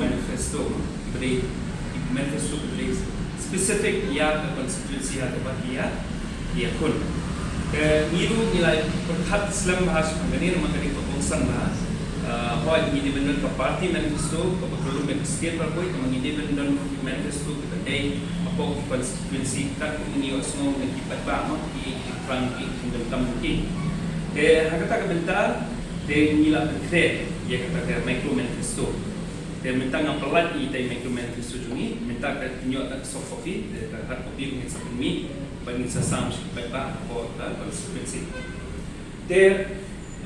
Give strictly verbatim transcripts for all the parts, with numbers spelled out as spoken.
Manifesto, ki ba dei, ki manifesto ki ba dei specific ïa ka constituency ha kaba ki ïa, ki ïakhun. Te ngi ruh ngi la pyrkhat slem bha shaphang kane namar ka dei ka kongsan bha. Ah, hooid ngi dei ban don ka party manifesto kaba kyllum bad ka state baroh kawei, tangba ngi dei ban don ki manifesto ki ba dei hapoh ki constituency kat kum ngi ïohsngew na ki paidbah mo ki, ki thrang ki, ki donkam ki. Te ha kata ka bynta te ngi la pynkhreh ïa kata ka micro manifesto. Te mynta nga pyllait ïa ita i micro manifesto jong ngi, mynta ka ïoh ta ka soft copy, te ka hard copy ngin sa pynmih bad ngin sa sam sha ki paidbah hapoh ka constituency. Te,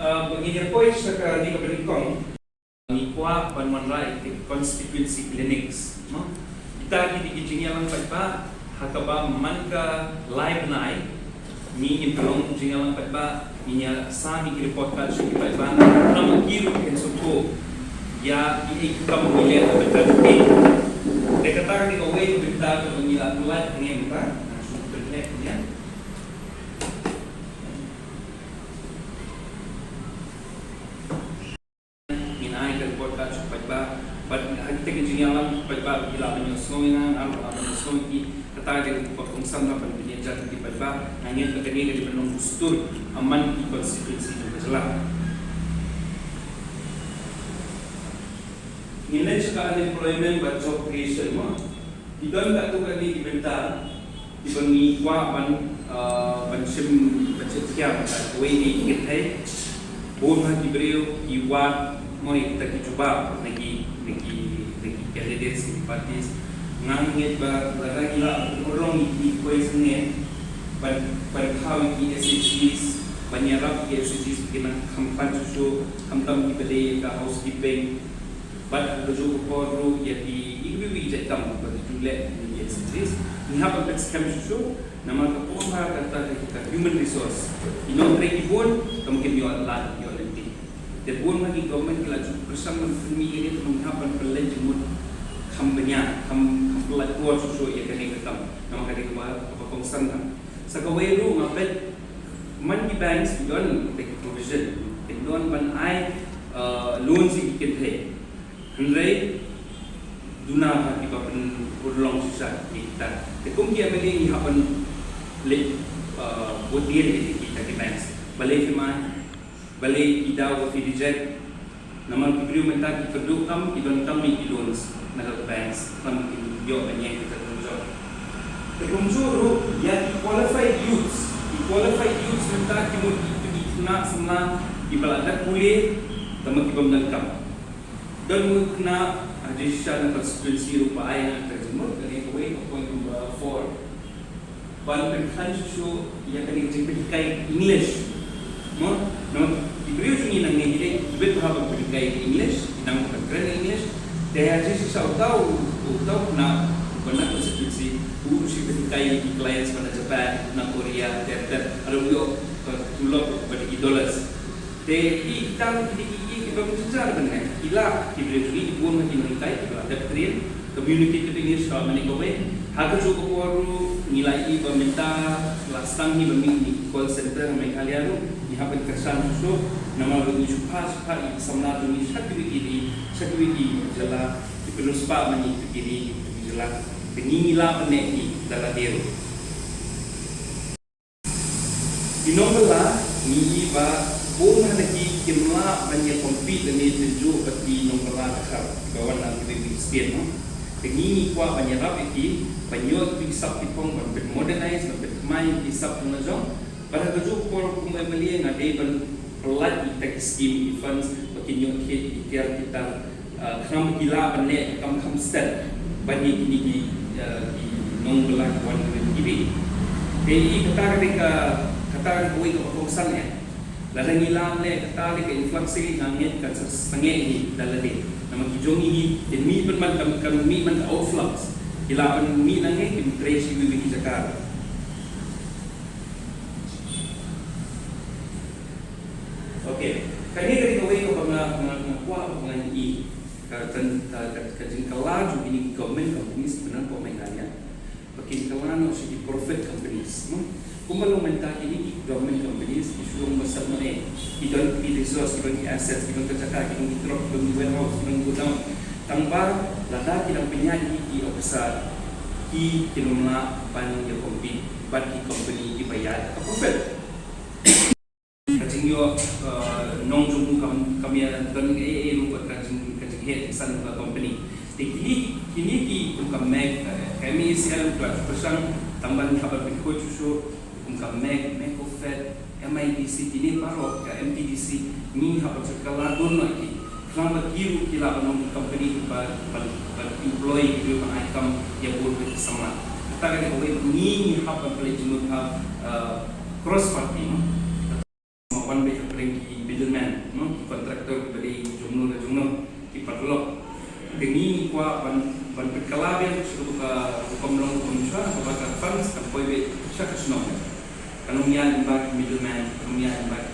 ah, ba ngin ïa poi sha kane kaba nyngkong, ngi kwah ban wanrah ïa ki constituency clinics, no? Kita ki dei ki jingïalang paidbah ha kaba man ka lai bnai ngi, ngin pynlong jingïalang paidbah, ngin ïa sam ïa ki report card sha ki paidbah, namar ki ruh kin sngewthuh ïa kiei ki kam ngi leh ha ka bynta jong ki. Te kata ka dei kawei ka bynta kaba ngi la pyllait hangne mynta. Nga shu pynlait hangne. Ngin ai ka report card sha ki paidbah bad ha kita ki jingïalang paidbah ki lah ban ïohsngew ïa nga, nga ruh nga lah ban ïohsngew ïa ki. Kata ka dei ka kongsan ban pynïaid ïa ki paidbah. Nga ngeit ba kane ka dei ban long dustur ha man ki constituency jong ka jylla. Ngin leit sha ka unemployment bad job creation mo. Ki don katto katne ki bynta kiba ngi kwah ban, ah, ban shim, ban shim thiah. Kawei na ki kynthei, bun ha ki briew ki wad mo ïa kita ki jubab na ki, na ki, na ki candidates, na ki parties. Nga ngeit ba lada ngi lah ban urlong ïa ki kawei snem ban, ban thaw ïa ki S H Gs, ban ïarap ïa ki S H Gs ba kin nang kham pan shuh shuh, khamtam kiba dei ïa ka housekeeping. Bad ha kajuh ka por ruh ïa ki, ïa kiwei kiwei ki jait kam ba ki ju leh na ki S H Gs. Ngi hap ban peit skhem shuh shuh namar ka por ba kata ka, ka human resource, ki nongtrei ki bun, tangba kim ïoh lad, ïoh lynti. Te bun ha ki government ki la ju kyrshan ban pynmih ïa kane, tangba ngi hap ban pynleit jingmut kham bniah, kham, kham pynlait por shuh shuh ïa kane ka kam namar ka dei kaba, kaba kongsan bha. Sa kawei ruh nga peit man ki banks ki don ka provision, kin don ban ai, uh, loan sha ki kynthei. Hynrei duna bha kiba pynurlong shisha ïa kita. Te kum ki M L A ngi hap ban leit, uh, bud dien ïa kita ki banks. Balei phim ai, balei ki daw ba phi reject? Namar ki briew mynta ki kyrduh kam, ki donkam ïa ki loans na ka banks, khnang ba kin ïoh ban ïeng kita ki jong. Te kumjuh ruh ïa ki qualified youths, ki qualified youths mynta ki mut ki, ki khynnah samla kiba la dep pule tangba ki bym donkam. Don mut khynnah, ah, jingshisha na constituency ruh ba ai na ka jingmut, kane kawei ka point number four. Ban pynkhlaiñ shuh shuh ïa kane ka jingpynhikai English. Mo, namar ki briew jong ngi nangne ki dei ki bit bha ban pynhikai English, ki nang ban kren English. Te ha jingshisha uta u, uta u khynnah uba na constituency u shu pynhikai ïa ki clients ba na Japan, na Korea, ter ter. Haduh u ïoh ka tulop ba dei ki dollars. Te ki tang ki, ki, ki, ki bym jynjar ban ngai. Ki lah, ki briew ki bun ha ki nonghikai, ki lah dep train communicative English ka mane kawei. Ha kajuh ka por ruh ngi la ïohi ba mynta la sdang hi ba mih ïa ki call center ha Meghalaya ruh, ngi hap ban kyrshan shuh shuh namar ba ngi shu phah, shu phah ïa ki samla jong ngi sha kiwei ki ri, sha kiwei ki jylla, ki pynriewspah ma ngi ki ri, ki jylla. Te ngi, ngi lah ban neh hi da lade ruh. Ki nongbylla ngi ïohi ba bun ha ki kim lah ban ïa compete lane tynjuh bad ki nongbylla dkhar kiba wan na kiwei ki state, no. Te ngi ngi kwah ban ïarap ïa ki ban ïoh ïa ki sap ki phong, ban pynmodernize, ban pynthymmai ïa ki sap jong la jong. Bad ha kajuh ka por kum u M L A nga dei ban pyllait ïa kita ki scheme, ki funds ba kin ïoh thied ïa ki tiar ki tar, ah, khnang ba ki lah ban leh ka kam kham stet ban ïa kine ki, ah, ki nongbylla kiba wan na ki ri. Te ïa kata ka dei ka, kata ka dei kawei kaba kongsan eh. Lada ngi lah leh kata, leh ka influx eh, nga ngeit kan sa sangeh hi da lade. Namar ki jong ngi kin mih pynban, kan, kan mih man ka outflux. Ki lah ban mih nangne, kin trei sha kiwei ki jaka. Okay. Kane ka dei kawei kaba nga, nga, nga kwah ba ngan ïohi. Ka, ka, ka, ka, ka jingkylla jong kine ki government companies mynta hapoh Meghalaya ba kin kylla noh sha ki profit companies, no? Kumba long mynta kine ki government companies ki shu long ba sat noh eh. Ki don ki resource, ki don ki assets, ki don ka jaka, ki don ki truck, ki don ki warehouse, ki don ki godown. Tang ba lada ki dang pynïaid ïa ki officer, ki kin ym lah ban ïa compete bad ki company kiba ïaid ka profit. Ka jingïoh, eh, nong jong u kam, kam ïa don ei ei ruh bad ka jing, ka jingheh jingsan ka company. Te kine, kine ki kum ka MEC, eh, ka MeECL ka pyrshang tang ban hap ban pynkhot shuh shuh, kum ka MEC, MECOFED, MIDC, kine baroh, ka MTDC, ngi hap ban kylla don noh ki. Khnang ba ki ruh ki lah ban long ki company ba, ba, ba employ ki, ba ai kam ïa bun ki samla. Kata ka dei kawei ba ngi, ngi hap ban pynleit jingmut ha, eh, cross party, no? Ma wan beit hapdeng ki middleman, no? Ki contractor kiba dei jongno la jongno, ki paralok. Te ngi, ngi kwah ban, ban pynkylla biang sha ka rukom long kumjuh, kaba ka funds kan poi beit sha ka shnong. Kan ym ïaid lyngba ki middleman, kan ym ïaid lyngba